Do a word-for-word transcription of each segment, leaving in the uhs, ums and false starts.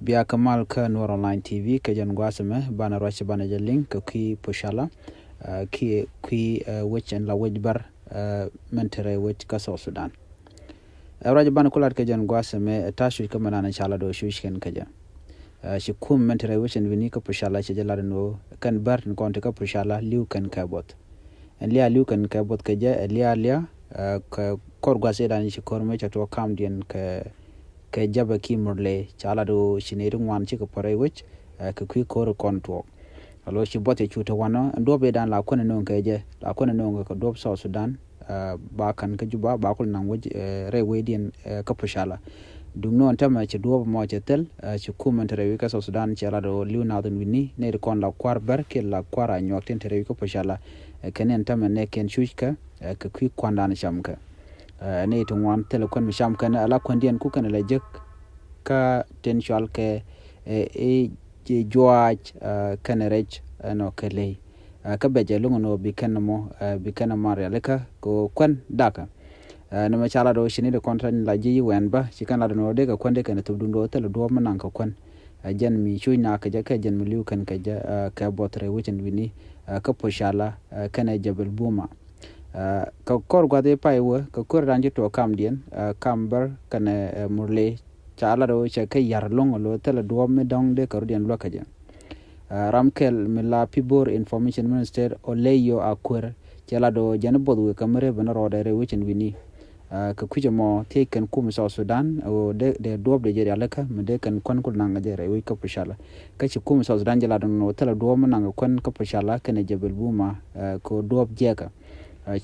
Bia kä mal kä Nuɔr Online T V kä jɛn gua̱a̱th ɛmɛ banɛ ruac banɛ jɛ liŋ kä kui̱ Pushala, kiɛ kui̱ wec ɛn la wec bär mɛn te rɛy wec kä South Sudan. Ɛ ruac banɛ kulat kä jɛn gua̱a̱th ɛmɛ ɛ ta̱a̱ cuc kä mɛ nanɛ ca lat ɣöö cuc kɛn kä jɛ. Ci kum mɛn te rɛy wec ɛn wi̱ni kä Pushala cɛ jɛ lat ɛn ɣöö kɛn bär tin kɔn te kä Pushala li̱w kɛn kɛ buɔth. Ɛn lia̱a̱ li̱w kɛn kɛ buɔth kɛ jɛ ɛ lia̱a̱ lia̱a̱ kɛ kɔr gua̱a̱th ëëdan ci ko̱r mëë cɛ tuɔɔk kamdiɛn kɛ kɛ Jabɛ kiɛ Murle ca lat ɣöö ci nɛy ti ŋuan cikɛ päl rɛy wec kɛ kui̱ ko̱r kɔn tuɔɔk. Alo ci buɔth cɛ cu te wanɔ ɛn duɔ̱ɔ̱p ëëdan la kuäär nööŋ kɛ jɛ, la kuäär nööŋ kɛ duɔ̱ɔ̱p South Sudan. Ba ka̱n kä Juba ba kul naŋ wec rɛy wecdiɛn kä Pushala. Duŋ nööŋ tämɛ ci duɔ̱ɔ̱p mɔ cɛ thil ci kum ɛn te rɛy wec kä South Sudan cɛ lat ɣöö li̱w nath in wi̱ni nɛy ti kɔn la kua̱r bär kiɛ la kua̱r a nyuak tin te rɛy wec kä Pushala. Kɛn ɛn tämɛ nɛ kɛn cuc kä kɛ kui̱ kuandan cam kɛ. Nɛy ti ŋuan thilɛ kuän mi cam kɛn ala kuändiɛn ku kɛn la jek kä tin cual kɛ i̱ juaac kɛn rɛc ɛnɔ kɛ ley. Kä bɛ jɛ luŋ ɛnɔ bi kɛn mɔ bi kɛn mɔ rialikä kɛ kuän dakä. Nɛmɛ ca lat ɣöö ci ni di kɔn tɛn la ji̱ yi wɛn bä ci kɛn lat ɛnɔ dee kɛ kuän dee kɛn thop duŋ dɔɔ thilɛ duɔ̱ɔ̱p mi naŋ kɛ kuän. Jɛn mi cuc na kɛ jɛ kɛ jɛn mi li̱w kɛn kɛ jɛ kɛ buɔth rɛy wec ɛn wi̱ni kä Pushala kɛnɛ Jabal Buma. Kɛ kɔr gua̱th i̱ pay wä kɛ ko̱r dan ci tuɔɔk kamdiɛn kam bär kɛnɛ Murle ca lat ɣöö cɛ kɛ ya̱r lo̱ŋ alo thilɛ duɔ̱ɔ̱p mi dɔ̱ŋ dee kɛ rɔ̱diɛn luäk kɛ jɛ. Ram kɛl mi la Pibor Information Minister Oleyo Akuer cɛ lat ɣöö jɛn buɔth wek kɛ mi rep ɛn rɔɔdɛ rɛy wec ɛn wi̱ni. Kɛ kui̱c ɛmɔ thiec kɛn kum South Sudan ɣöö dee duɔ̱ɔ̱p dee jɛ rialikä mi dee kɛn kuän kul naŋ kɛ jɛ rɛy wec kä Pushala. Kä ci kum South Sudan jɛ lat ɛn ɣöö thilɛ duɔ̱ɔ̱p mi naŋ kɛ kuän kä Pushala kɛnɛ Jabal Buma kɛ duɔ̱ɔ̱p jiɛkä.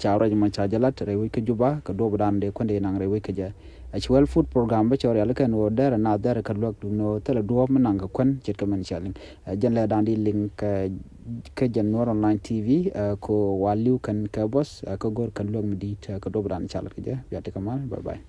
Ca ruac mɔ ca jɛ lat rɛy wec kä Juba kɛ duɔ̱ɔ̱p dan dee kuän dee naŋ rɛy wec kä jɛ. Ci World Food Program bä cɛ rialikä ɛn ɣöö derɛ na derɛ kɛ luäk duŋ ɣöö thilɛ duɔ̱ɔ̱p mi naŋ kɛ kuän ce̱tkɛ mɛn cia liŋ. Jɛn lɛ dan di liŋ kɛ jɛn Nuɔr Online T V kɛ wa li̱w kɛn kɛ buɔth kɛ go̱r kɛn luäk mi di̱i̱t kɛ duɔ̱ɔ̱p dan ca lat kɛ jɛ bia tekɛ mal. Bye bye.